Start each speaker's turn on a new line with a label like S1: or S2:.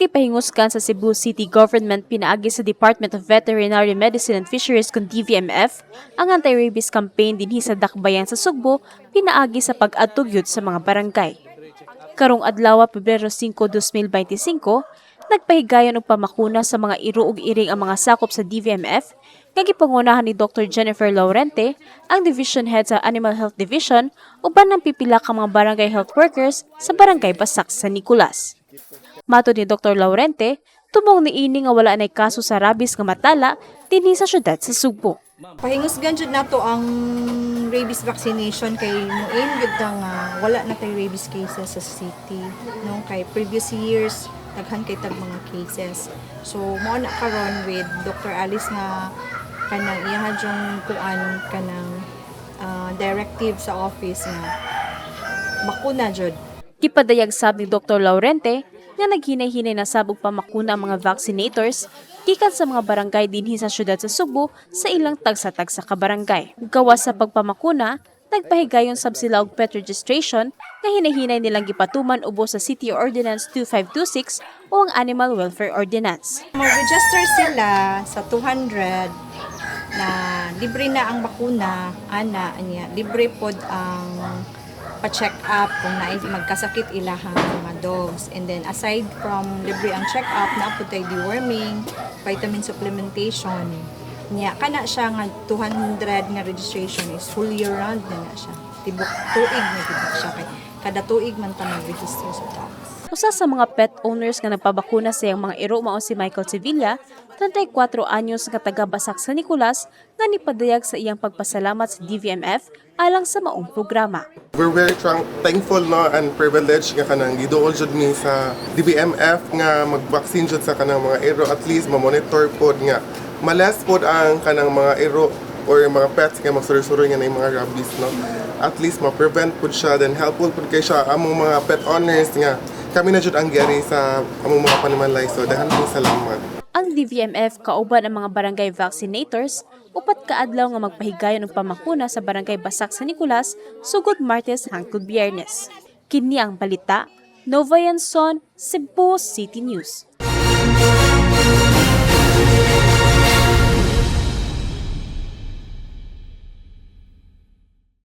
S1: Gipahingusgan sa Cebu City Government pinaagi sa Department of Veterinary Medicine and Fisheries kon DVMF ang anti-rabies campaign dinhi sa Dakbayan sa Sugbo pinaagi sa pag-adto gyud sa mga barangay. Karong adlaw, Pebrero 5, 2025, nagpahigayon og pamakuna sa mga iro ug iring ang mga sakop sa DVMF nga gipangunahan ni Dr. Jennifer Laurente, ang Division Head sa Animal Health Division, uban ng pipila ka mga barangay health workers sa Barangay Basak San Nicolas. Matod ni Dr. Laurente, tumong niini nga wala nay kaso sa rabies nga matala dinhi sa syudad sa Sugbo.
S2: Pahingusgan jud nato ang rabies vaccination kay mo-aim gyud ta nga wala na tay rabies cases sa city, no, kay previous years daghan kay tag mga cases. So mao na karon with Dr. Alice nga kanang iyaha jung kuan kanang directive sa office nga bakuna jud.
S1: Gipadayag sab ni Dr. Laurente nga naghinay-hinay na sab og pamakuna ang mga vaccinators gikan sa mga barangay dinhi sa syudad sa Sugbo sa ilang tagsa-tagsa ka barangay. Gawas sa pagpamakuna, nagpahigayon sab sila og pet registration nga hinay-hinay nilang gipatuman ubos sa City Ordinance 2526 o ang Animal Welfare Ordinance.
S2: Mag-register sila sa 200 na libre na ang bakuna, ana, anya, libre pod ang pa-check up kung naay magkasakit ilahang mga dogs. And then aside from libre ang check up, naa pod tay deworming, vitamin supplementation. Nya kana siya nga 200 nga registration is full year round na na siya. Tibok tuig na gid na siya kay kada tuig man ta mag-register sa dogs.
S1: Usa sa mga pet owners nga nagpabakuna sa iyang mga iro mao si Michael Sevilla, 34 anyos nga taga Basak San Nicolas, nga nipadayag sa iyang pagpasalamat sa DVMF alang sa maong programa.
S3: We're very thankful, no, and privileged nga kanang giduol jud mi sa DBMF nga mag-vaccine jud sa kanang mga iro, at least ma-monitor pod nga ma-less pod ang kanang mga iro or mga pets nga magsuroy-suroy nga na mga rabies, no. At least ma-prevent pod siya, then helpful pod kay siya among mga pet owners nga kami na jud ang gari sa among mga panimalay, so daghan pong salamat.
S1: Ang DVMF kauban ang mga barangay vaccinators upat ka adlaw nga magpahigayon og pamakuna sa Barangay Basak San Nicolas sugod Martes hangtod Biyernes. Kini ang balita, Nova Yanson, Cebu City News.